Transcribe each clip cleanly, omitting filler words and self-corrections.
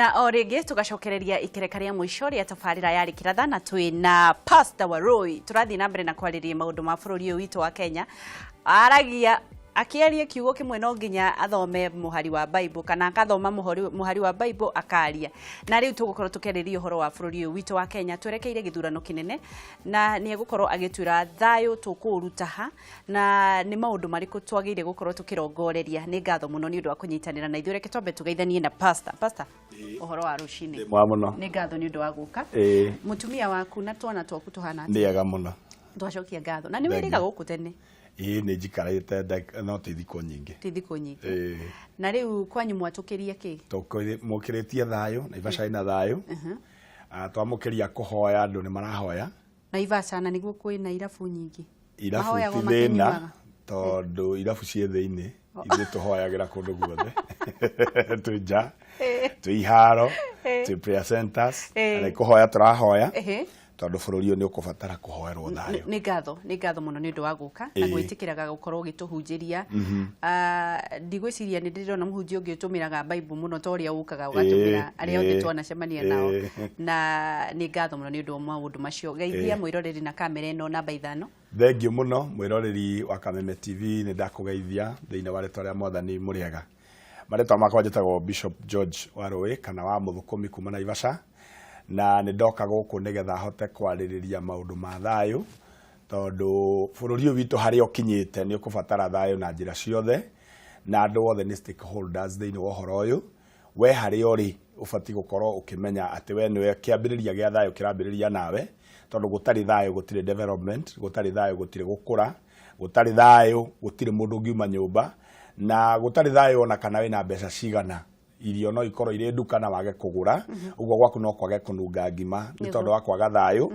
Na o rĩngĩ tũgacokereria ikereka rĩa mũico rĩa tabarĩra ya Rĩkĩratha, na twĩ na Pastor Warũi. Tũrathiĩ na mbere na kwarĩrĩria maũndũ ma bũrũri ũyũ witũ wa Kenya. Aragia akĩaria kiugo kĩmwe no nginya athome mũhari wa Bible, kana akathoma mũhari wa Bible akaria. Na rĩu tũgũkorwo tũkĩarĩrĩria ũhoro wa bũrũri ũyũ witũ wa Kenya twerekeire gĩthurano kĩnene, na nĩ egũkorwo agĩtwĩra thayũ tũkũũruta ha na nĩ maũndũ marĩkũ twagĩrĩire gũkorwo tũkĩrongoreria. Nĩ ngatho mũno nĩ ũndũ wa kũnyitanĩra na ithuĩ. Reke twambe tũgeithanie na pastor. Pastor, ũhoro wa rũcinĩ? Mwega mũno. Nĩ ngatho nĩ ũndũ wa gũka. Mũtumia waku na twana twaku tũhana atĩa? Nĩ ega mũno. Twacokia ngatho. Na nĩ wĩrĩga gũkũ tene? Ĩĩ, nĩ njikarĩte no ti thikũ nyingĩ. Ti thikũ nyingĩ. Na rĩu kwanyu mwatũkĩria kĩ? Tũmũkĩrĩtie thayũ. Naivasha ĩna thayũ. Ah, twamũkĩria kũhoya, andũ nĩ marahoya. Naivasha na nĩguo kwĩna irabu nyingĩ? Irabu Mahoyagwo ti thĩna. makĩnyuaga. Tondũ irabu ciĩ thĩinĩ, ithuĩ tũhoyagĩra kũndũ guothe, twĩ nja, twĩ iharo, twĩ prayer centers, na nĩ kũhoya tũrahoya, tondũ bũrũri ũyũ nĩ ũkũbatara kũhoerwo thayũ. Nĩ ngatho mũno nĩ ũndũ wa gũka na gwĩtĩkĩraga gũkorwo ũgĩtũhunjĩria. Ah, ndigwĩciria nĩ ndĩrona mũhunjia ũngĩ ũtũmĩraga Bible mũno ta ũrĩa ũkaga ũgatũmĩra arĩa othe twanacemania nao. Na nĩ ngatho mũno nĩ ũndũ wa maũndũ macio. Geithia mwĩroreri na kamera ĩno namba 5. Thengiũ mũno, mwĩroreri wa Kameme TV, nĩ ndakũgeithia thĩinĩ wa rĩtwa rĩa Mwathani. Mũrĩega? Marĩtwa makwa njĩtagwo Bishop George Warũĩ, kana wa Mũthũkũmi, kuma Naivasha, na nĩ ndoka gũkũ nĩgetha hote kwarĩrĩria maũndũ ma thayũ, tondũ bũrũri ũyũ witũ harĩa ũkinyĩte nĩ ũkũbatara thayũ na njĩra ciothe, na andũ othe nĩ stakeholders thĩinĩ wa ũhoro ũyũ. We harĩa ũrĩ ũbatiĩ gũkorwo ũkĩmenya atĩ we nĩwe kĩambĩrĩria gĩa thayũ, kĩrambĩrĩria nawe, tondũ gũtarĩ thayũ gũtirĩ development, gũtarĩ thayũ gũtirĩ gũkũra, gũtarĩ thayũ gũtirĩ mũndũ ũngiuma nyũmba, na gũtarĩ thayũ ona kana wĩna mbeca cigana, irio no ikorwo irĩ nduka na wage kũgũra. Ũguo gwaku no kwage kũnunga ngima nĩ tondũ wa kwaga thayũ,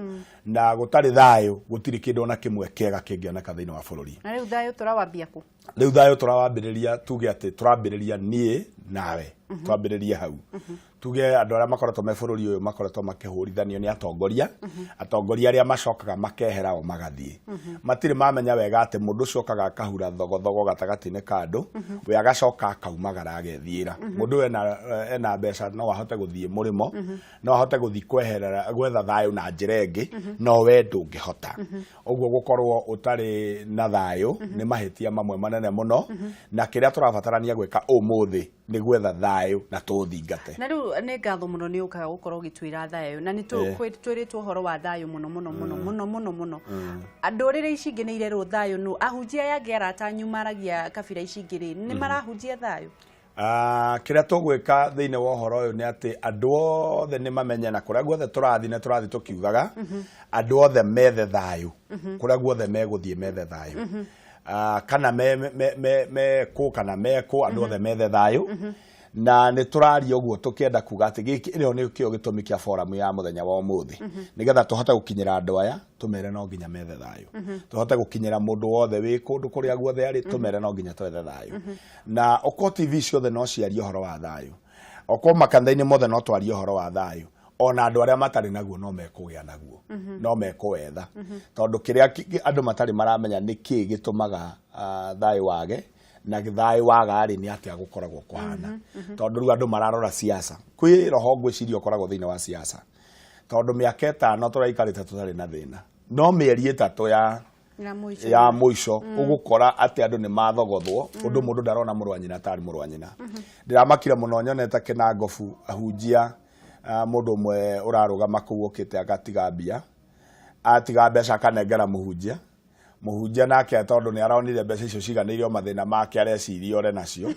na gũtarĩ thayũ gũtirĩ kĩndũ ona kĩmwe kĩega kĩngĩoneka thĩinĩ wa bũrũri. Na rĩu thayũ tũrawambia kũ? Rĩu thayũ tũrawambĩrĩria, tuge atĩ tũrambĩrĩria niĩ nawe, twambĩrĩrie hau. Tuge andũ arĩa makoretwo me bũrũri ũyũ makoretwo makĩhũrithanio nĩ atongoria, atongoria arĩa macokaga makehera o magathiĩ. Matirĩ mamenya wega atĩ mũndũ ũcio okaga akahura thogothogo gatagatĩ-inĩ ka andũ, we agacoka akaumagara agethiĩra. Mũndũ ũyũ ena mbeca, no ahote gũthiĩ mũrĩmo, no ahote gũthiĩ kweherera gwetha thayũ na njĩra ĩngĩ, no we ndũngĩhota. Ũguo gũkorwo ũtarĩ na thayũ nĩ mahĩtia mamwe manene mũno, na kĩrĩa tũrabatarania gwĩka ũmũthĩ nĩ gwetha thayũ na tũũthingate. Na rĩu nĩ ngatho mũno nĩ ũkaga gũkorwo ũgĩtwĩra thayũ, na nĩ twĩrĩtwo ũhoro wa thayũ mũno mũno mũno mũno mũno mũno. Ndũrĩrĩ ici ingĩ nĩ irerwo thayũ nũ? Ahunjia aya angĩ arata anyu maragia kabira ici ingĩ rĩ, nĩ marahunjia thayũ? Ah, kĩrĩa tũgwĩka thĩinĩ wa ũhoro ũyũ nĩ atĩ andũ othe nĩ mamenye, na kũrĩa guothe tũrathiĩ nĩ tũrathiĩ tũkiugaga andũ othe methe thayũ, kũrĩa guothe megũthiĩ methe thayũ. Ah, kana me kũ kana me kũ, andũ othe methe thayũ. Na nĩ tũraria ũguo tũkĩenda kuga atĩ gĩkĩ ĩno nĩkĩo gĩtũmi kĩa forum ya mũthenya wa ũmũthĩ, nĩgetha tũhote gũkinyĩra andũ aya, tũmere no nginya methe thayũ, tũhote gũkinyĩra mũndũ wothe wĩ kũndũ kũrĩa guothe arĩ, tũmere no nginya twethe thayũ. Na okorwo TV ciothe no ciarie ũhoro wa thayũ, okorwo makanitha-inĩ mothe no twarie ũhoro wa thayũ, ona andũ arĩa matarĩ naguo no mekũgĩa naguo, no mekũwetha, tondũ kĩrĩa andũ matarĩ maramenya nĩ kĩĩ gĩtũmaga thayũ wage, na thayũ waga rĩ, nĩ atĩa gũkoragwo kũhana. Tondũ rĩu andũ mararora siasa, kwĩ roho ngwĩciria ũkoragwo thĩinĩ wa siasa, tondũ mĩaka 5 tũraikarĩte tũtarĩ na thĩna, no mĩeri 3 ya ya mũico, ya mũico ũgũkora atĩ andũ nĩ mathogothwo ũndũ mũndũ ndarona mũrũ wa nyina tarĩ mũrũ wa nyina. Ndĩramakire mũno nyonete Kĩnangobu ahunjia, mũndũ ũmwe ũrarũgama kũu okĩte agatiga mbia, atiga mbeca akanengera mũhunjia. Mũhunjia nake, tondũ nĩ aronire mbeca icio ciganĩire o mathĩna make areciria ore nacio.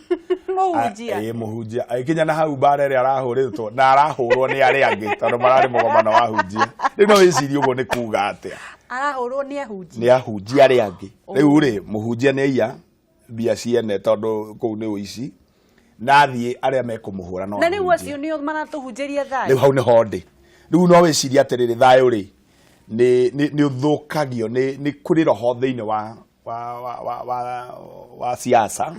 Mũhunjia? Ĩĩ, mũhunjia. Agĩkinya na hau mbara ĩrĩa arahũrĩtwo na arahũrwo nĩ arĩa angĩ, tondũ mararĩ mũgomano wa ahunjia. Rĩu no wĩcirie ũguo nĩ kuga atĩa? Arahũrwo nĩ ahunjia? Nĩ ahunjia arĩa angĩ. Rĩu rĩ, mũhunjia nĩ aiya mbia ciene, tondũ kũu nĩ ũici, na athiĩ arĩa mekũmũhũra no Na rĩu ahunjia. acio nĩo maratũhunjĩria Rĩu thayũ? hau nĩho ndĩ. Rĩu no wĩcirie atĩrĩrĩ, thayũ rĩ, nĩ ũthũkagio nĩ kũrĩ roho thĩinĩ wa siasa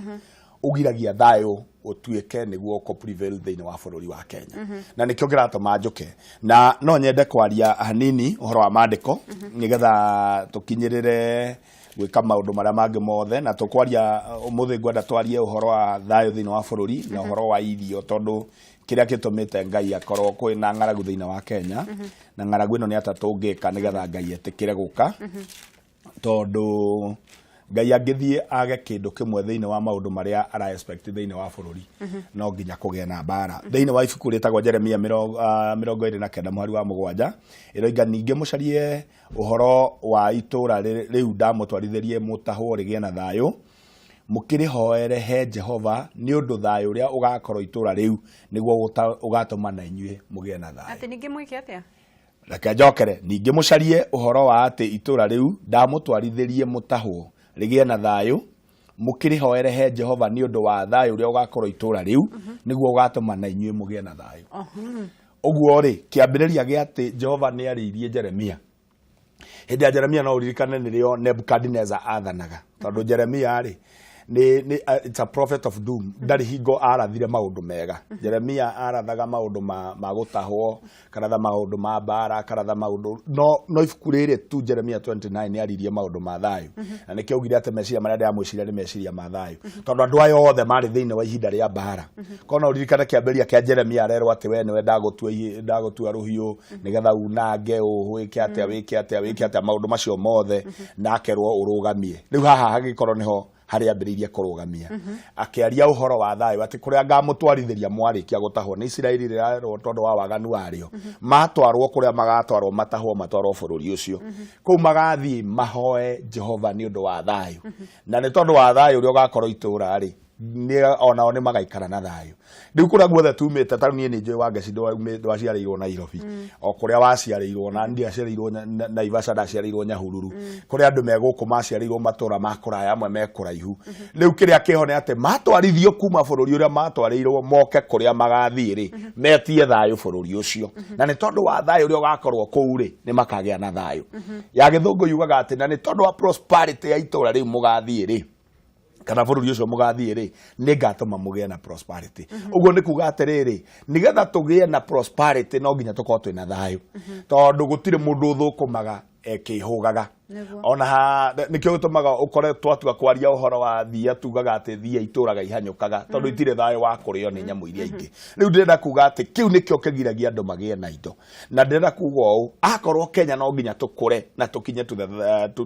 ũgiragia thayũ ũtuĩke nĩguo ũkũ prevail thĩinĩ wa bũrũri wa Kenya, na nĩkĩo kĩratũma njũke. Na no nyende kwaria hanini ũhoro wa maandĩko nĩgetha tũkinyĩrĩre gwĩka maũndũ marĩa mangĩ mothe. Na tũkwaria ũmũthĩ, ngwenda twarie ũhoro wa thayũ thĩinĩ wa bũrũri na ũhoro wa irio, tondũ Kĩrĩa gĩtũmĩte Ngai akorwo kwĩ na ng'aragu thĩinĩ wa Kenya, na ng'aragu ĩno nĩ atĩa tũngĩka nĩgetha Ngai etĩkĩre gũka, tondũ Ngai angĩthiĩ age kĩndũ kĩmwe thĩinĩ wa maũndũ marĩa ara expect thĩinĩ wa bũrũri, no nginya kũgĩe na mbara. Thĩinĩ wa ibuku rĩtagwo Jeremia 29 mũhari wa 7 ĩroiga, ningĩ mũcarie ũhoro wa itũũra rĩu ndamũtwarithĩrie mũtahwo rĩgĩe na thayũ, mũkĩrĩhoere he Jehova, nĩ ũndũ thayũ ũrĩa ũgakorwo itũũra rĩu nĩguo ũgatũma na inyuĩ mũgĩe na thayũ. Atĩ ningĩ mwĩke atĩa? Reke njokere, ningĩ mũcarie ũhoro wa atĩ itũũra rĩu ndamũtwarithĩrie mũtahwo rĩgĩe na thayũ, mũkĩrĩhoere he Jehova, nĩ ũndũ wa thayũ ũrĩa ũgakorwo itũũra rĩu nĩguo ũgatũma na inyuĩ mũgĩe na thayũ. Ũguo rĩ, kĩambĩrĩria gĩa atĩ Jehova nĩ arĩirie Jeremia hĩndĩ ya Jeremia, no ũririkane nĩrĩo Nebukadineza athanaga, tondũ Jeremia rĩ nĩ it's a prophet of doom. Ndarĩ hingo arathire maũndũ mega. Jeremia arathaga maũndũ ma gũtahwo, karatha maũndũ ma mbara, karatha maũndũ, no ibuku rĩrĩ tu, Jeremia 29, nĩ aririe maũndũ ma thayũ, na nĩkĩo augire atĩ meciria marĩa ndĩramwĩciria nĩ meciria ma thayũ, tondũ andũ aya othe marĩ thĩinĩ wa ihinda rĩa mbara. Korwo no ũririkane kĩambĩrĩria kĩa Jeremia, arerwo atĩ we nĩwe ndagũtua rũhiũ nĩgetha unange, wĩke atĩa, wĩke atĩa, wĩke atĩa, maũndũ macio mothe, na akerwo ũrũgamie. Rĩu haha hagĩkorwo nĩho harĩa ambĩrĩirie kũrũgamia, akĩaria ũhoro wa thayũ, atĩ kũrĩa ngamũtwarithĩria mwarĩkia gũtahwo nĩ Isiraeli rĩrarwo tondũ wa waganu warĩo, matwarwo kũrĩa magatwarwo, matahwo matwarwo bũrũri ũcio, kũu magathiĩ mahoe Jehova nĩ ũndũ wa thayũ, na nĩ tondũ wa thayũ ũrĩa ũgakorwo itũũra rĩ, nĩ onao nĩ magaikara na thayũ. Rĩu kũrĩa guothe tumĩte, ta rĩu niĩ nĩ njũĩ Wangeci ndwaciarĩirwo Nairobi, o kũrĩa waciarĩirwo, na ndiaciarĩirwo Naivasha, ndaciarĩirwo Nyahururu. Kũrĩa andũ me gũkũ maciarĩirwo matũra ma kũraya, amwe me kũraihu. Rĩu kĩrĩa kĩho nĩ atĩ matwarithio kuma bũrũri ũrĩa matwarĩirwo moke kũrĩa magathiĩ rĩ, metie thayũ bũrũri ũcio, na nĩ tondũ wa thayũ ũrĩa ũgakorwo kũu rĩ, nĩ makagĩa na thayũ. Ya gĩthũngũ yugaga atĩ na nĩ tondũ wa prosperity ya itũra rĩu mũgathiĩ rĩ, kana bũrũri ũcio mũgathiĩ rĩ, nĩ ngatũma mũgĩe na prosperity. Ũguo nĩ kuga atĩrĩrĩ, nĩgetha tũgĩe na prosperity no nginya tũkorwo twĩna thayũ, tondũ gũtirĩ mũndũ ũthũkũmaga ekĩhũgaga. Ona ha nĩkĩo gĩtũmaga ũkore twatua kwaria ũhoro wa thia, tugaga atĩ thia itũraga ihanyũkaga, tondũ itirĩ thayũ wa kũrĩo nĩ nyamũ iria ingĩ. Rĩu ndĩrenda kuga atĩ kĩu nĩkĩo kĩgiragia andũ magĩe na indo, na ndĩrenda kuga ũũ, akorwo Kenya no nginya tũkũre na tũkinye to the,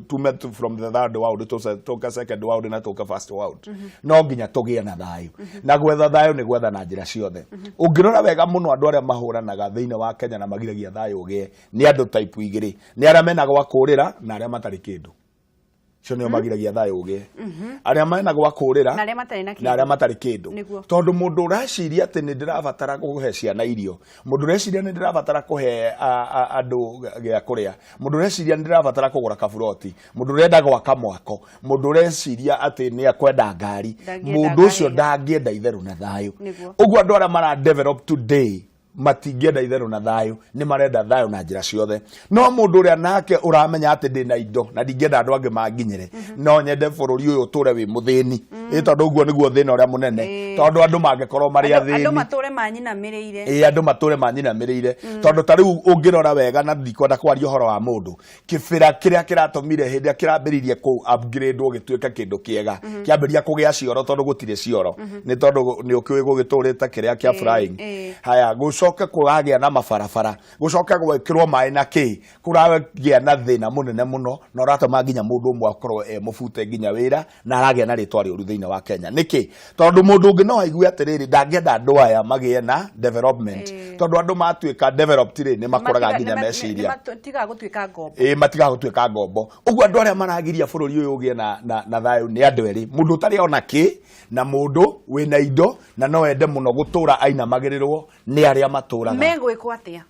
tume from the third world tũke second world na tũke first world, no nginya tũgĩe na thayũ. Na gwetha thayũ nĩ gwetha na njĩra ciothe. Ũngĩrora wega mũno, andũ arĩa mahũranaga thĩinĩ wa Kenya na magiragia thayũ ũgĩe nĩ andũ type igĩrĩ: nĩ arĩa mena gwa kũrĩra na arĩa matarĩ kĩndũ. Cio nĩo magiragia thayũ ũgĩe, arĩa mena gwa kũrĩra na arĩa matarĩ na na arĩa kĩndũ. Matarĩ kĩndũ. Tondũ mũndũ ũreciria atĩ nĩ ndĩrabatara kũhe ciana irio, mũndũ ũreciria nĩ ndĩrabatara kũhe andũ gĩa kũrĩa, mũndũ ũreciria nĩ ndĩrabatara kũgũra kaburoti, mũndũ ũrenda gwaka mwako, mũndũ ũreciria atĩ nĩ akwenda ngari, Ndangĩenda mũndũ ũcio ngari. ndangĩenda itherũ na thayũ. Ũguo andũ arĩa mara develop today matingĩenda itherũ na thayũ, nĩ marenda thayũ na njĩra ciothe. No mũndũ ũrĩa nake ũramenya atĩ ndĩ na indo na ndingĩenda andũ angĩ manginyĩre, no nyende bũrũri ũyũ ũtũre wĩ mũthĩni, ĩ tondũ ũguo nĩguo thĩna ũrĩa mũnene, tondũ andũ mangĩkorwo marĩ Andũ athĩni, matũre manyinamĩrĩire. Ĩ, andũ matũre manyinamĩrĩire, tondũ ta rĩu ũngĩrora wega, na ndikwenda kwaria ũhoro wa mũndũ, kĩbĩra kĩrĩa kĩratũmire hĩndĩ ĩrĩa kĩrambĩrĩirie kũ upgrade gĩtuĩke kĩndũ kĩega, kĩambĩrĩria kũgĩa cioro, tondũ gũtirĩ cioro, nĩ tondũ nĩ ũkĩũĩ gũgĩtũrĩte kĩrĩa kĩa flying. Haya, gũcoke kũragĩa na mabarabara, gũcoke gwĩkĩrwo maĩ na kĩ, kũragĩa na thĩna mũnene mũno, na ũratũma nginya mũndũ ũmwe akorwo e mũbute nginya wĩra, na aragĩa na rĩtwa rĩũru thĩinĩ wa Kenya. Nĩkĩ? Tondũ mũndũ ũngĩ no aigue atĩrĩrĩ, ndangĩenda andũ aya magĩe na development, tondũ andũ matuĩka developed rĩ, nĩ makũraga nginya meciria. Tigaga gũtuĩka ngombo. Ĩ, matigaga gũtuĩka ngombo. Ũguo andũ arĩa maragiria bũrũri ũyũ ũgĩe na thayũ nĩ andũ erĩ: mũndũ ũtarĩ ona kĩ, na mũndũ wĩna indo na no ende mũno gũtũra ainamagĩrĩrwo nĩ arĩa matũraga. Megwĩkwo atĩa?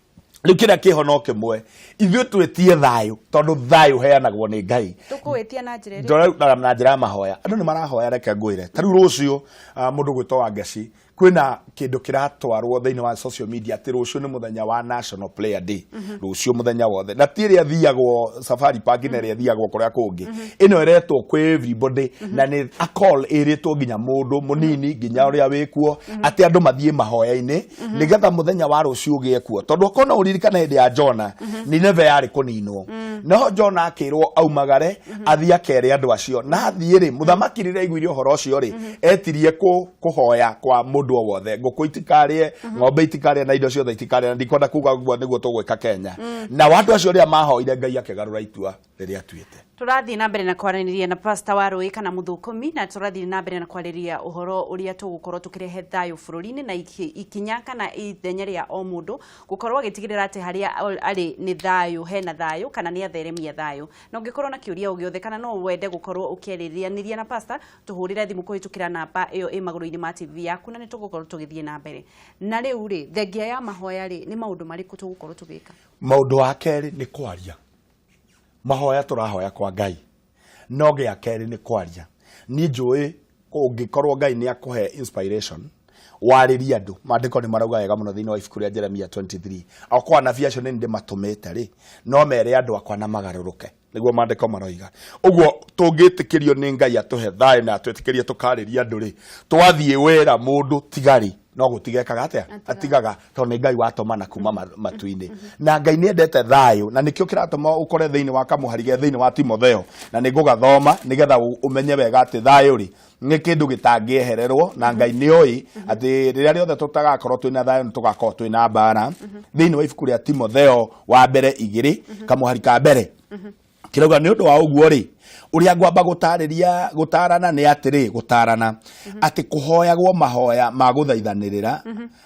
Rĩu kĩrĩa kĩho no kĩmwe, ithuĩ twĩtie thayũ, tondũ thayũ ũheanagwo nĩ Ngai. Tũkũwĩtia na njĩra ĩrĩkũ? Na njĩra ya mahoya. Andũ nĩ marahoya. Reke ngwĩre, ta rĩu rũciũ, mũndũ gwĩtwo Wangeci, kwĩna kĩndũ kĩratwarwo thĩinĩ wa social media atĩ rũciũ nĩ mũthenya wa National Prayer Day, rũciũ mũthenya wothe, na ti ĩrĩa ĩthiagwo Safari Park na ĩrĩa ĩthiagwo kũrĩa kũngĩ. Ĩno ĩretwo kwĩ everybody, na nĩ a call ĩrĩtwo nginya mũndũ mũnini nginya ũrĩa wĩkuo, atĩ andũ mathiĩ mahoya-inĩ nĩgetha mũthenya wa rũciũ ũgĩe kuo. Tondũ okorwo no ũririkane hĩndĩ ya Jona, Nineve yarĩ kũninwo, no Jona akĩrwo aumagare athiĩ akere andũ acio. Na athiĩ rĩ, mũthamaki rĩrĩa aiguire ũhoro ũcio rĩ, etirie kũhoya kwa mũndũ. Mũndũ o wothe, ngũkũ itikarĩe, ng'ombe itikarĩe, na indo ciothe itikarĩe, na ndikwenda kuga ũguo nĩguo tũgwĩka Kenya. Nao andũ acio rĩrĩa mahoire, Ngai akĩgarũra itua rĩrĩa atuĩte. Tũrathiĩ na mbere na kwaranĩria na Pastor wa Rũĩ kana Mũthũkũmi, na tũrathiĩ na mbere na kwarĩria ũhoro ũrĩa tũgũkorwo tũkĩrehe thayũ bũrũri-inĩ na ikinya kana ithenya rĩa o mũndũ gũkorwo agĩtigĩrĩra atĩ harĩa arĩ nĩ thayũ, hena thayũ kana nĩ atheremia thayũ. Na ũngĩkorwo na kĩũria o gĩothe kana no wende gũkorwo ũkĩarĩrĩanĩria na pastor, tũhũrĩre thimũ kũhĩtũkĩra namba ĩyo ĩ magũrũ-inĩ ma TV yaku, na nĩ tũgũkorwo tũgĩthiĩ na mbere. Na rĩu rĩ, thengia ya mahoya rĩ, nĩ maũndũ marĩkũ tũgũkorwo tũgĩka? Maũndũ wa kerĩ nĩ kwaria. Mahoya tũrahoya kwa Ngai, no gĩa kerĩ nĩ kwaria. Niĩ njũĩ ũngĩkorwo Ngai nĩ akũhe inspiration warĩrie andũ, maandĩko nĩ marauga wega mũno thĩinĩ wa ibuku rĩa Jeremia 23, okorwo anabii acio nĩ ndĩmatũmĩte rĩ, no mere andũ akwa na magarũrũke. Nĩguo maandĩko maroiga ũguo. Tũngĩtĩkĩrio nĩ Ngai atũhe thayũ na atwĩtĩkĩrie tũkarĩria andũ rĩ, twathiĩ wĩra mũndũ tigarĩ no gũtigekaga atĩa, atigaga, tondũ nĩ Ngai watũmana kuma matu-inĩ. Na Ngai nĩ endete thayũ, na nĩkĩo kĩratũma ũkore thĩinĩ wa kamũhari ge thĩinĩ wa Timotheo, na nĩ ngũgathoma nĩgetha ũmenye wega atĩ thayũ rĩ nĩ kĩndũ gĩtangĩehererwo, na Ngai nĩ oĩ atĩ rĩrĩa rĩothe tũtagakorwo twĩna thayũ nĩ tũgakorwo twĩna mbara. Thĩinĩ wa ibuku rĩa Timotheo wa mbere 2, kamũhari ka mbere, kĩrauga, nĩ ũndũ wa ũguo rĩ, ũrĩa ngwamba gũtarĩria gũtarana nĩ atĩrĩ, gũtarana atĩ kũhoyagwo mahoya ma gũthaithanĩrĩra,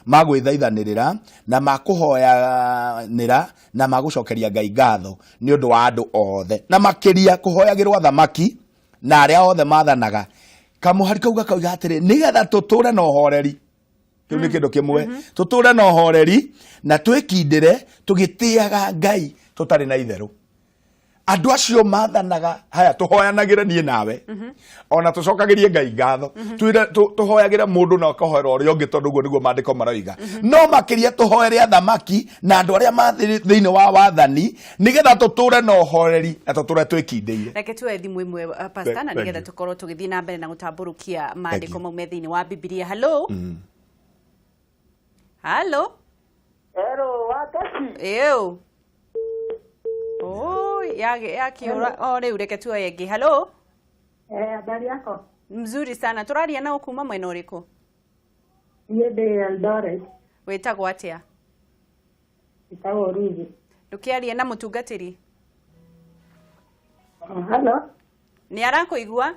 ma gwĩthaithanĩrĩra, na ma kũhoyanĩra, na ma gũcokeria Ngai ngatho nĩ ũndũ wa andũ othe, na makĩria kũhoyagĩrwo athamaki na arĩa othe mathanaga. Kamũhari kau gakauga atĩrĩ, nĩgetha tũtũre na ũhoreri. Kĩu nĩ kĩndũ kĩmwe, tũtũre na ũhoreri na twĩkindĩre tũgĩtĩaga Ngai tũtarĩ na itherũ. Andũ acio mathanaga haya, tũhoyanagĩre niĩ nawe, ona tũcokagĩrie Ngai ngatho, twĩre tũhoyagĩre mũndũ na ũkahoera ũrĩa ũngĩ, tondũ ũguo nĩguo maandĩko maroiga. No makĩria tũhoere athamaki na andũ arĩa ma thĩinĩ wa wathani, nĩgetha tũtũre na ũhoreri na tũtũre twĩkindĩire. Reke tuoe thimũ ĩmwe, pastor, na Thank nĩgetha you. tũkorwo tũgĩthiĩ na mbere na gũtambũrũkia maandĩko you. mau me thĩinĩ wa Bibilia. Hello, hello. Hello, wakati. Ĩũ. Oi, yakiura o rĩu. Reke tuoye ĩngĩ. Hello. Eh, habari yako? Mzuri sana. Tũraria nao kuma mwena ũrĩkũ? Niĩ ndĩ Eldoret. Wĩtagwo atĩa? Ĩtagwo Ruthi. Ndũkĩarie na mũtungatĩri. Oh, hello. Nĩ arakũigua.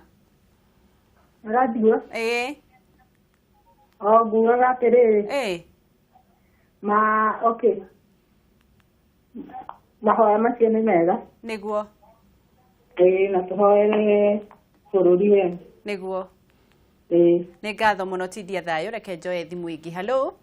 Ũranjigua? Ĩĩ. O ngugaga atĩrĩrĩ, ma okay. Mahoya macio nĩ mega. Ĩĩ, na tũhoere bũrũri we. Ĩĩ. Nĩ ngatho mũno, tindia thayũ. Reke njoe thimũ ĩngĩ. Hello.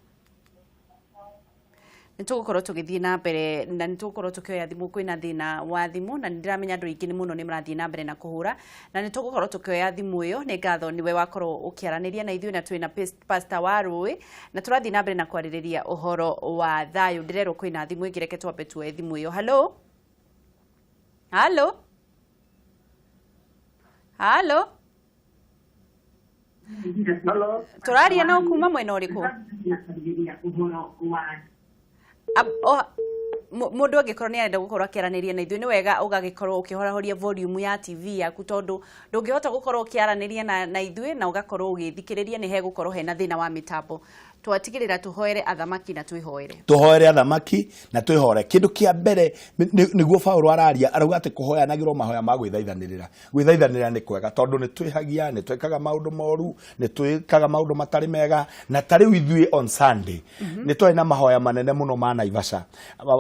Nĩ tũgũkorwo tũgĩthiĩ na mbere na nĩ tũgũkorwo tũkĩoya thimũ. Kwĩna thĩna wa thimũ na nĩ ndĩramenya andũ aingĩ nĩ mũno nĩ marathiĩ na mbere na kũhũra, na nĩ tũgũkorwo tũkĩoya thimũ ĩyo. Nĩ ngatho nĩwe wakorwo ũkĩaranĩria na ithuĩ, na twĩna Pastor wa Rũĩ na tũrathiĩ na mbere na kwarĩrĩria ũhoro wa thayũ. Ndĩrerwo kwĩna thimũ ĩngĩ, reke twambe tuoe thimũ ĩyo. Hello, hello, hello. Hello. Tũraria nao kuma mwena ũrĩkũ? Mũndũ angĩkorwo nĩ arenda gũkorwo akĩaranĩria na ithuĩ, nĩ wega ũgagĩkorwo ũkĩhorahoria volume ya TV yaku, tondũ ndũngĩhota gũkorwo ũkĩaranĩria na ithuĩ na ũgakorwo ũgĩthikĩrĩria, nĩ hegũkorwo hena thĩna wa mĩtambo. Twatigĩrĩra tũhoere athamaki na twĩhoere. Tũhoere athamaki na twĩhore. Kĩndũ kĩa mbere nĩguo Paulo araria, arauga atĩ kũhoyanagĩrwo mahoya ma gwĩthaithanĩrĩra. Gwĩthaithanĩrĩra nĩ kwega, tondũ nĩ twĩhagia, nĩ twĩkaga maũndũ moru, nĩ twĩkaga maũndũ matarĩ mega. Na ta rĩu ithuĩ on Sunday nĩ twarĩ na mahoya manene mũno ma Naivasha.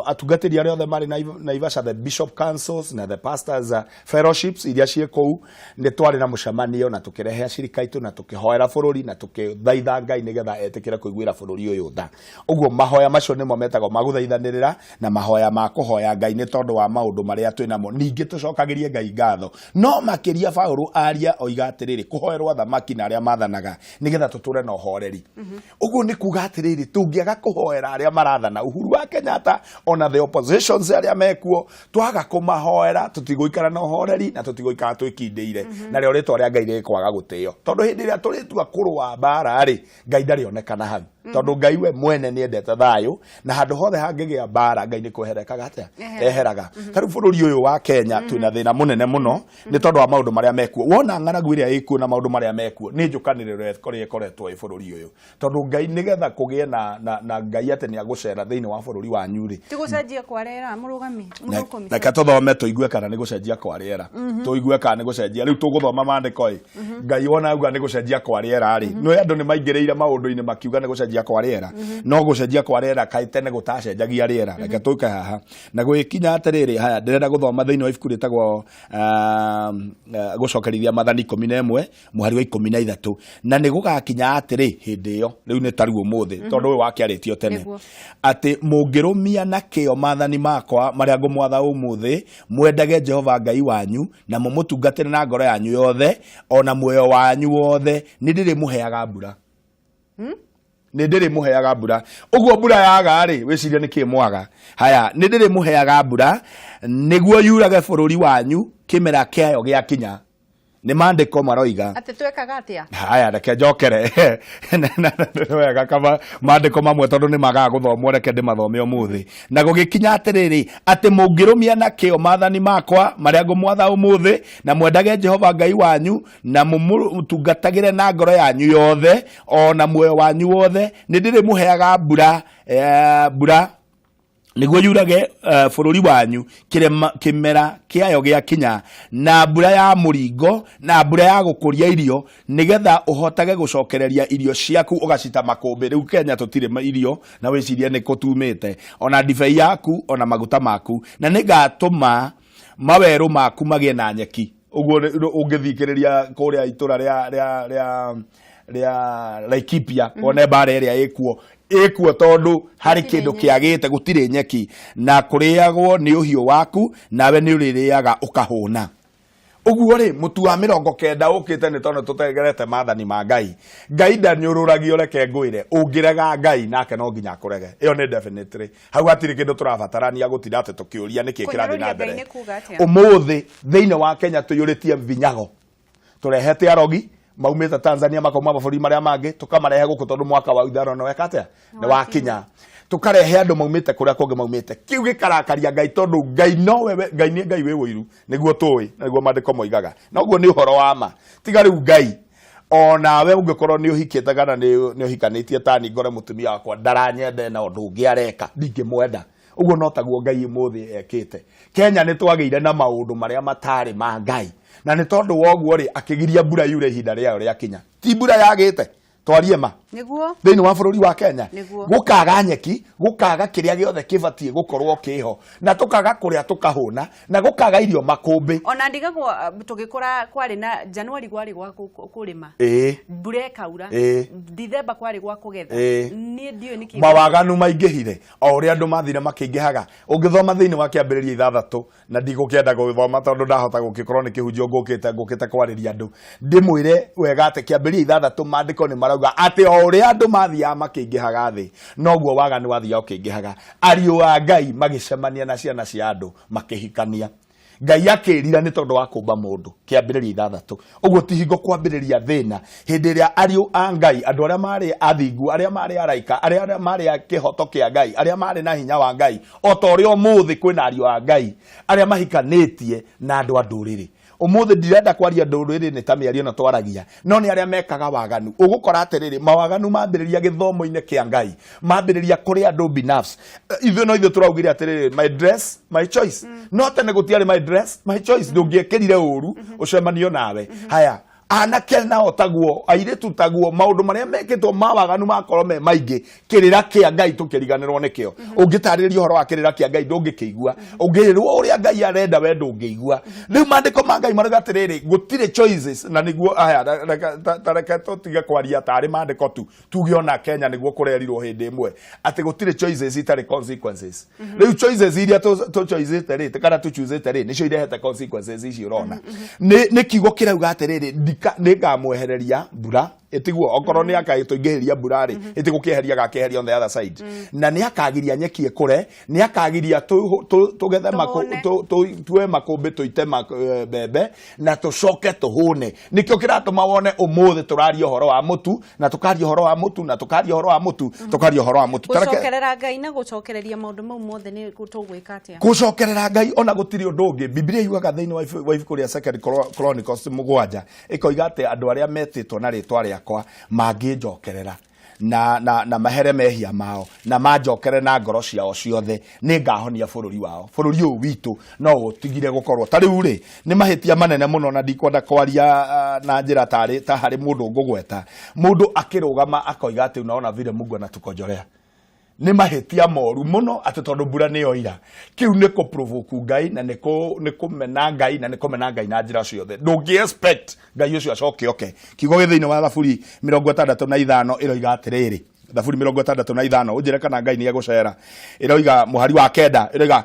Atungatĩri arĩa othe marĩ Naivasha, the bishop councils na the pastors fellowships iria ciĩ kũu, nĩ twarĩ na mũcemanio na tũkĩrehe acirika aitũ na tũkĩhoera bũrũri na tũkĩthaitha Ngai nĩgetha etĩkĩre kũiguĩra bũrũri ũyũ tha. Ũguo mahoya macio nĩmo metagwo ma gũthaithanĩrĩra na mahoya ma kũhoya Ngai nĩ tondũ wa maũndũ marĩa twĩ namo. Ningĩ tũcokagĩrie Ngai ngatho, no makĩria Paulo aria oiga atĩrĩrĩ, kũhoerwo athamaki na arĩa mathanaga nĩgetha tũtũre na ũhoreri. Ũguo nĩ kuga atĩrĩrĩ, tũngĩaga kũhoera arĩa marathana, Uhuru wa Kenyatta ona na the oppositions arĩa mekuo, twaga kũmahoera tũtigũikara na ũhoreri na tũtigũikara twĩkindĩire, narĩo rĩtwa rĩa Ngai rĩkwaga gũtĩo, tondũ hĩndĩ ĩrĩa tũrĩtua kũrũa mbara rĩ, Ngai ndarĩonekana hau, tondũ Ngai we mwene nĩ endete thayũ, na handũ hothe hangĩgĩa mbara Ngai nĩ kweherekaga atĩa? Eheraga. Ta rĩu bũrũri ũyũ wa Kenya twĩna thĩna mũnene mũno nĩ tondũ wa maũndũ marĩa mekuo. Wona ng'aragu ĩrĩa ĩkuo na maũndũ marĩa mekuo nĩ njũkanĩrĩro ĩrĩa ĩkoretwo ĩ bũrũri ũyũ, tondũ Ngai nĩgetha kũgĩe na Ngai atĩ nĩ agũcera thĩinĩ wa bũrũri wanyu rĩ. Ti gũcenjia kwa rĩera, mũrũgami mũrũkũmi? Reke tũthome tũigue kana nĩ gũcenjia kwa rĩera, tũigue kana nĩ gũcenjia. Rĩu tũgũthoma maandĩko ĩ. Ngai wona auga nĩ gũcenjia kwa rĩera rĩ, nĩ andũ nĩ maingĩrĩire maũndũ-inĩ makiuga nĩ gũcenjia kwa rĩera, no gũcenjia kwa rĩera kaĩ tene gũtacenjagia rĩera? Reke tũke haha na gũgĩkinya atĩrĩrĩ. Haya, ndĩrenda gũthoma thĩinĩ wa ibuku rĩtagwo Gũcokerithia Maathani 11 mũhari wa 13. Na nĩ gũgakinya atĩrĩ hĩndĩ ĩyo, rĩu nĩ taru ũmũthĩ, tondũ ũyũ wakĩarĩtio tene, atĩ mũngĩrũmia na kĩyo maathani makwa marĩa ngũmwatha ũmũthĩ, mwendage Jehova Ngai wanyu na mũmũtungatĩre na ngoro yanyu yothe o na muoyo wanyu wothe, nĩ ndĩrĩmũheaga mbura, nĩ ndĩrĩmũheaga mbura. Ũguo mbura yaga rĩ, wĩcirie nĩ kĩ mwaga. Haya, nĩ ndĩrĩmũheaga mbura nĩguo yurage bũrũri wanyu kĩmera kĩayo gĩakinya. Nĩ maandĩko maroiga. Atĩ twekaga atĩa? Haya, reke njokere. Nĩ wega kama maandĩko mamwe tondũ nĩ magaga gũthomwo, reke ndĩmathome ũmũthĩ. Na gũgĩkinya atĩrĩrĩ, atĩ mũngĩrũmia na kĩyo maathani makwa marĩa ngũmwatha ũmũthĩ, na mwendage Jehova Ngai wanyu na mũmũtungatagĩre na ngoro yanyu yothe o na muoyo wanyu wothe, nĩ ndĩrĩmũheaga mbura, mbura nĩguo yurage bũrũri wanyu kĩmera kĩayo gĩakinya, na mbura ya mũringo na mbura ya gũkũria irio, nĩgetha ũhotage gũcokereria irio ciaku ũgacita makũmbĩ. Rĩu Kenya tũtirĩ irio, na wĩcirie nĩ kũtumĩte, ona ndibei yaku ona maguta maku, na nĩngatũma mawerũ maku magĩe na nyeki. Ũguo ũngĩthikĩrĩria kũrĩa itũra rĩa Laikipia, wone mbara ĩrĩa ĩkuo tondũ harĩ Gũtirĩ kĩndũ nyeki. Kĩagĩte, gũtirĩ nyeki, na kũrĩagwo nĩ ũhiũ waku, nawe nĩ ũrĩrĩaga ũkahũna. Ũguo rĩ, mũtu wa 90 ũkĩte nĩ tondũ tũtegerete maathani ma Ngai. Ngai ndanyũrũragio. Reke ngwĩre, ũngĩrega Ngai nake no nginya akũrege. Ĩyo nĩ definitely, hau hatirĩ kĩndũ tũrabatarania gũtinda atĩ tũkĩũria nĩkĩ kĩrathiĩ na Kũnyũrũria Ngai mbere. nĩ kuga atĩa? Ũmũthĩ thĩinĩ wa Kenya tũiyũrĩtie vinyago. Tũrehete arogi maumĩte Tanzania, makauma mabũrũri marĩa mangĩ, tũkamarehe gũkũ tondũ mwaka wa ithano nĩ weka atĩa? Nĩ wakinya. Tũkarehe andũ maumĩte kũrĩa kũngĩ maumĩte. Kĩu gĩkarakaria Ngai, tondũ Ngai nowe Ngai nĩ Ngai wĩ ũiru, nĩguo tũĩ na nĩguo maandĩko moigaga, na ũguo nĩ ũhoro wa ma. Tiga rĩu Ngai, onawe ũngĩkorwo nĩ ũhikĩte kana nĩ ũhikanĩtie tani, ngore mũtumia wakwa ndaranyenda na ũndũ ũngĩ areka, ndingĩmwenda. Ũguo no taguo Ngai ũmũthĩ ekĩte. Kenya nĩ twagĩire na maũndũ marĩa matarĩ ma Ngai, na nĩ tondũ wa ũguo rĩ, akĩgiria mbura yure ihinda rĩayo rĩakinya. Ti mbura yagĩte, twarie ma, Thĩinĩ wa bũrũri wa Kenya. Gũkaga nyeki, gũkaga kĩrĩa gĩothe kĩbatiĩ gũkorwo kĩho, na tũkaga kũrĩa tũkahũna, na gũkaga irio makũmbĩ. Ona ndigagwo tũgĩkũra kwarĩ na Januari kwarĩ gwa kũrĩma, mbura ĩkaura. Dithemba kwarĩ gwa kũgetha. Niĩ ndiũĩ nĩkĩ. Mawaganu maingĩhire o ũrĩa andũ mathire makĩingĩhaga. Ũngĩthoma thĩinĩ wa Kĩambĩrĩria 6, na ndigũkĩenda gũthoma tondũ ndahota gũgĩkorwo nĩ kĩhunjio ngũkĩte kwarĩria andũ, ndĩmwĩre wega atĩ Kĩambĩrĩria 6 maandĩko nĩ marauga atĩ o ũrĩa andũ mathiaga makĩingĩhaga thĩ, noguo waganu wathiaga ũkĩingĩhaga. Ariũ a Ngai magĩcemania na ciana cia andũ makĩhikania. Ngai akĩrira nĩ tondũ wa kũmba mũndũ. Kĩambĩrĩria 6. Ũguo ti hingo kwambĩrĩria thĩna hĩndĩ ĩrĩa ariũ a Ngai, andũ arĩa marĩ athingu, arĩa marĩ araika, arĩa marĩ a kĩhoto kĩa Ngai, arĩa marĩ na hinya wa Ngai, o ta ũrĩa ũmũthĩ kwĩna ariũ a Ngai arĩa mahikanĩtie na andũ a ndũrĩrĩ. Ũmũthĩ ndirenda kwaria ndũrĩrĩ nĩ ta mĩario ĩno twaragia, no nĩ arĩa mekaga waganu. Ũgũkora atĩrĩrĩ, mawaganu mambĩrĩria gĩthomo-inĩ kĩa Ngai, mambĩrĩria kũrĩ andũ binafsi. Ithuĩ no ithuĩ tũraugire atĩrĩrĩ, "My dress, my choice." No tene gũtiarĩ "My dress, my choice". Ndũngĩekĩrire ũru ũcemanio nawe. Haya, anake nao taguo, airĩtu taguo, maũndũ marĩa mekĩtwo ma waganu makorwo me maingĩ, kĩrĩra kĩa Ngai tũkĩriganĩrwo nĩkĩo. Ũngĩtarĩria ũhoro wa kĩrĩra kĩa Ngai ndũngĩkĩigua, ũngĩrwo ũrĩa Ngai arenda we ndũngĩigua. Rĩu maandĩko ma Ngai marauga atĩrĩrĩ, gũtirĩ choices, na nĩguo aya ta reke tũtige kwaria tarĩ maandĩko tu, tuge ona Kenya nĩguo kũrerirwo hĩndĩ ĩmwe atĩ gũtirĩ choices itarĩ consequences. Rĩu choices iria tũchoicĩte rĩ, kana tũchoosĩte rĩ, nĩcio irehete consequences ici ũrona. Nĩ kiugo kĩrauga atĩrĩrĩ, nĩngamwehereria mbura. Ĩtiguo okorwo nĩ akatũingĩhĩria mbura rĩ, ĩtigũkĩeheria gakĩeheria on the other side, na nĩ akagiria nyeki ĩkũre, nĩ akagiria tũgethe tue makũmbĩ, tũite mbembe na tũcoke tũhũne. Nĩkĩo kĩratũma wone ũmũthĩ tũraria ũhoro wa mũtu, na tũkaria ũhoro wa mũtu, na tũkaria ũhoro wa mũtu, tũkaria ũhoro wa mũtu. Gũcokerera Ngai na gũcokereria maũndũ mau mothe nĩ tũgwĩka atĩa? Gũcokerera Ngai ona gũtirĩ ũndũ ũngĩ. Biblia yugaga thĩinĩ wa ibuku rĩa Second Chronicles 7, ĩkoiga atĩ andũ arĩa metĩtwo na rĩtwa rĩakwa mangĩnjokerera na mahere mehia mao na manjokere na ngoro ciao ciothe, nĩ ngahonia bũrũri wao. Bũrũri ũyũ witũ no ũtigire gũkorwo ta rĩu rĩ, nĩ mahĩtia manene mũno, na ndikwenda kwaria na njĩra tarĩ ta harĩ mũndũ ngũgweta, mũndũ akĩrũgama akoiga atĩ unaona vile Mungu anatukojorea. Nĩ mahĩtia moru mũno, atĩ tondũ mbura nĩ yoira, kĩu nĩ kũ provoke Ngai, na nĩ kũmena Ngai, na nĩ kũmena Ngai na njĩra ciothe. Ndũngĩ expect Ngai ũcio acoke oke. Kiugo gĩ thĩinĩ wa Thaburi 65 ĩroiga atĩrĩrĩ, Thaburi 65, ũnjĩre kana Ngai nĩ egũcera. Ĩroiga mũhari wa 9, ĩroiga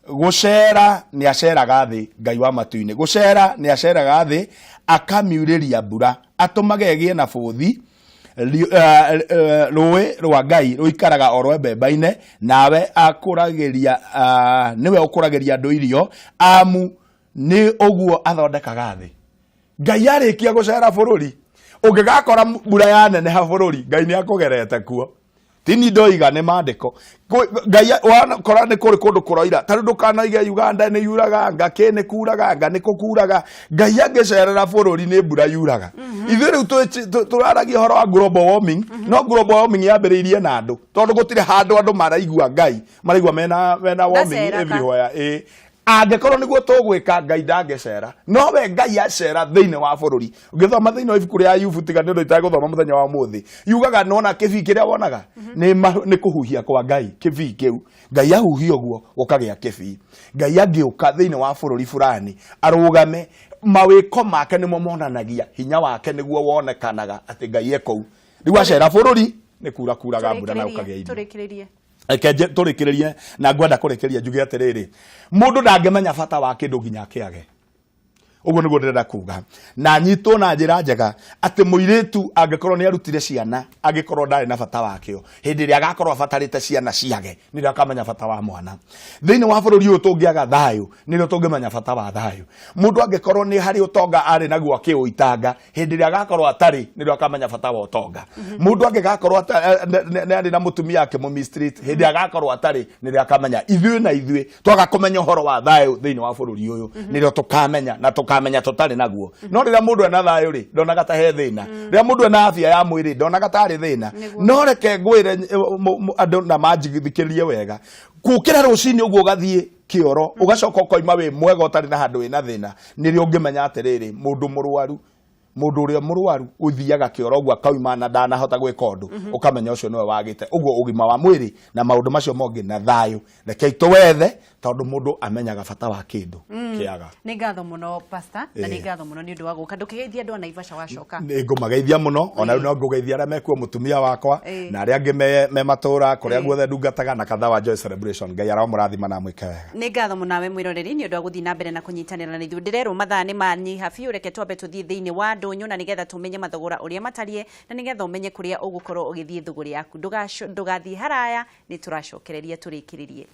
gũcera nĩ aceraga thĩ, Ngai wa matu-inĩ gũcera nĩ aceraga thĩ, akamiurĩria mbura, atũmage ĩgĩe na bũthi. Rũĩ rwa Ngai rũikaraga o rwembembaine, nawe akũragĩria, nĩwe ũkũragĩria andũ irio, amu nĩ ũguo athondekaga thĩ. Ngai arĩkia gũcera bũrũri, ũngĩgakora mbura yaneneha bũrũri, Ngai nĩ akũgerete kuo. Tini ndoiga, nĩ maandĩko. Ngai wakora nĩ kũrĩ kũndũ kũroira, ta rĩu ndũkanoige Uganda nĩ yuraga, nga kĩ nĩ kuraga, nga nĩ kũkuraga. Ngai angĩcerera bũrũri nĩ mbura yuraga. Ithuĩ rĩu tũraragia ũhoro wa global warming, no global warming yambĩrĩirie na andũ, tondũ gũtirĩ handũ andũ maraigua Ngai maraigua mena warming Ndaceraga. everywhere. Ĩ angĩkorwo nĩguo tũgwĩka, Ngai ndangĩcera, no we Ngai acera thĩinĩ wa bũrũri. Ũngĩthoma thĩinĩ wa ibuku rĩa Ayubu, tiga nĩ ũndũ itagũthoma mũthenya wa ũmũthĩ, yugaga nona kĩbii kĩrĩa wonaga nĩ kũhuhia kwa Ngai. Kĩbii kĩu Ngai ahuhia ũguo gũkagĩa kĩbii. Ngai angĩũka thĩinĩ wa bũrũri fulani arũgame, mawĩko make nĩmo monanagia hinya wake, nĩguo wonekanaga atĩ Ngai e kũu. Rĩu acera bũrũri nĩ kura kuraga mbura na gũkagĩa irio. Tũrĩkĩrĩrie. Reke tũrĩkĩrĩrie, na ngwenda kũrĩkĩria njuge atĩrĩrĩ, mũndũ ndangĩmenya bata wa kĩndũ nginya akĩage. Ũguo nĩguo ndĩrenda kuga, na nyitwo na njĩra njega, atĩ mũirĩtu angĩkorwo nĩ arutire ciana, angĩkorwo ndarĩ na bata wakĩo, hĩndĩ ĩrĩa agakorwo abatarĩte ciana ciage, nĩrĩo akamenya bata wa mwana. Thĩinĩ wa bũrũri ũyũ tũngĩaga thayũ, nĩrĩo tũngĩmenya bata wa thayũ. Mũndũ angĩkorwo nĩ harĩ ũtonga arĩ naguo akĩũitanga, hĩndĩ ĩrĩa agakorwo atarĩ, nĩrĩo akamenya bata wa ũtonga. Mũndũ angĩgakorwo nĩ arĩ na mũtumia akĩmũ-mistreat, hĩndĩ ĩrĩa agakorwo atarĩ, nĩrĩo akamenya. Ithuĩ na ithuĩ twaga kũmenya ũhoro wa thayũ thĩinĩ wa bũrũri ũyũ, nĩrĩo tũkamenya, na tũkamenya tũtarĩ naguo. No rĩrĩa mũndũ ena thayũ rĩ, ndonaga ta he thĩna. Rĩrĩa mũndũ ena afya ya mwĩrĩ, ndonaga ta arĩ thĩna. No reke ngwĩre andũ na manjithikĩrie wega, gũkĩra rũcinĩ ũguo ũgathiĩ kĩoro, ũgacoka ũkoima wĩ mwega ũtarĩ na handũ wĩna thĩna, nĩrĩo ũngĩmenya atĩrĩrĩ, mũndũ mũrwaru, mũndũ ũrĩa mũrwaru ũthiaga kĩoro ũguo akauma na ndanahota gwĩka ũndũ, ũkamenya ũcio nĩwe wagĩte ũguo ũgima wa mwĩrĩ na maũndũ macio mongĩ na thayũ. Rekei tũwethe, tondũ mũndũ amenyaga bata wa kĩndũ kĩaga. Nĩ ngatho mũno, pastor, na nĩ ngatho mũno nĩ ũndũ wa gũka. Ndũkĩgeithie andũ a Naivasha wacoka. Nĩ ngũmageithia mũno, ona rĩu no ngũgeithia arĩa mekuo, mũtumia wakwa na arĩa angĩ me matũra kũrĩa guothe ndungataga na kanitha wa Joy Celebration. Ngai aromũrathima na amwĩke wega. Nĩ ngatho mũno nawe mwĩroreri nĩ ũndũ wa gũthiĩ na mbere na kũnyitanĩra na ithuĩ. Ndĩrerwo mathaa nĩ manyiha biũ, reke twambe tũthiĩ thĩinĩ wa ndũnyũ na nĩgetha tũmenye mathogora ũrĩa matariĩ, na nĩgetha ũmenye kũrĩa ũgũkorwo ũgĩthiĩ thũgũrĩ yaku. Ndũgathiĩ haraya, nĩ tũracokereria tũrĩkĩrĩrie.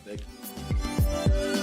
Thank you.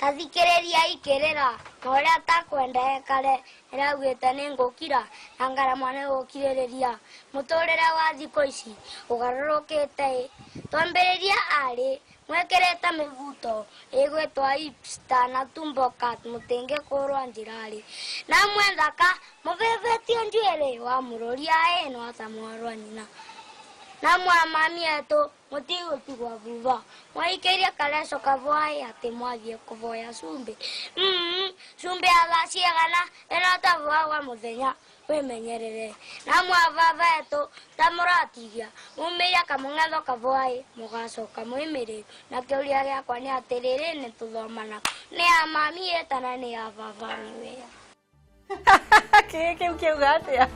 Ta thikĩrĩriai kĩrĩra na ũrĩa takwenda ekare, ĩraugĩte nĩ ngũkira na ngarama nĩ gũkirĩrĩria. Mũtũrĩre wa thikũ ici ũgarũrũkĩte ĩ, twambĩrĩria arĩ mwĩkĩrĩte mĩbuto ĩgwĩtwo hipster na tumbo cut, mũtingĩkũrwo njĩra-rĩ, na mwethaka mũbĩbĩtie njuĩrĩ wa mũrũria ĩ no ta mwarwa nyina. Na mwa mami etũ mũtigũtigwo thutha. Mwaikĩirie kareco kavoe atĩ mwathiĩ kũvoya cumbĩ. Cumbĩ ya thaa ciigana ĩno tavoagwa mũthenya wĩmenyerere. Na mwa baba etũ ta mũratigia mumĩire kamũng'etho kavoe mũgacoka mwĩmĩrĩru. Na kĩũria gĩakwa nĩ atĩrĩrĩ nĩ tũthomana nĩ ya mami ĩtana nĩ ya baba nĩ wĩra. Kĩ kĩu kĩauga atĩa?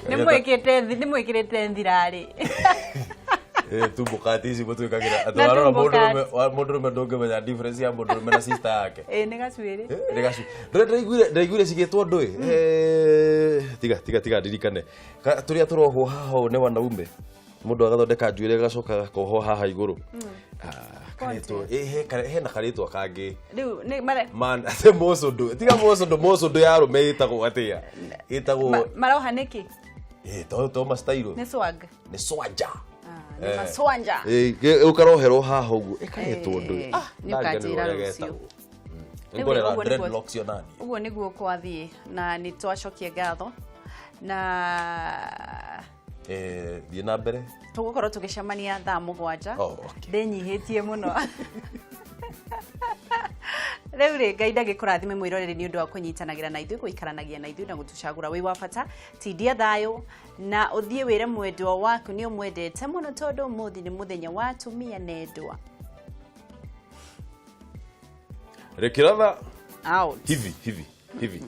Nĩ mwĩkĩte nĩ mwĩkĩrĩte nthirarĩ. Tumbũkati ici mũtwĩkagĩra atĩ Na warora tumbũkati. Mũndũrũme ndũngĩmenya difference ya mũndũrũme na sister yake. Ĩ nĩ gacuĩrĩ. Nĩ gacu ndĩraiguire cigĩtwo ndũĩ. Tiga tiga tiga ndirikane. Tũrĩa tũrohwo haha ũũ nĩ wanaume mũndũ agathondeka njuĩrĩ agacoka agakohwo haha igũrũ. Ah, karĩtwa hena karĩtwa kangĩ. Rĩu nĩ mare Man atĩ mũcũndũ tiga mũcũndũ mũcũndũ ya arũme ĩtagwo atĩa ĩtagwo maroha nĩkĩ? To mastairo. Nĩ swag. Nĩ swanja. Ah, nĩ maswanja. Ũkaroherwo haha ũguo ĩkahetwo ndũĩ. Nĩ ũkanjĩra rũciũ. Rĩu Ngorera ũguo nĩguo- dreadlocks yo nani. Ũguo nĩguo kwathiĩ na nĩ twacokia ngatho na Thiĩ na mbere. Tũgũkorwo tũgĩcemania thaa 7. Oh, okay. Ndĩnyihĩtie mũno. Rĩu rĩ Ngai ndagĩkũrathime mwĩroreri nĩ ũndũ wa kũnyitanagĩra na ithuĩ gũikaranagia na ithuĩ na gũtũcagũra wĩ wa bata. Tindia thayũ na ũthiĩ wĩre mwendwa waku nĩ ũmwendete mũno tondũ ũmũthĩ nĩ mũthenya wa atumia na endwa. Rĩkĩratha Out. Hivi hivi hivi.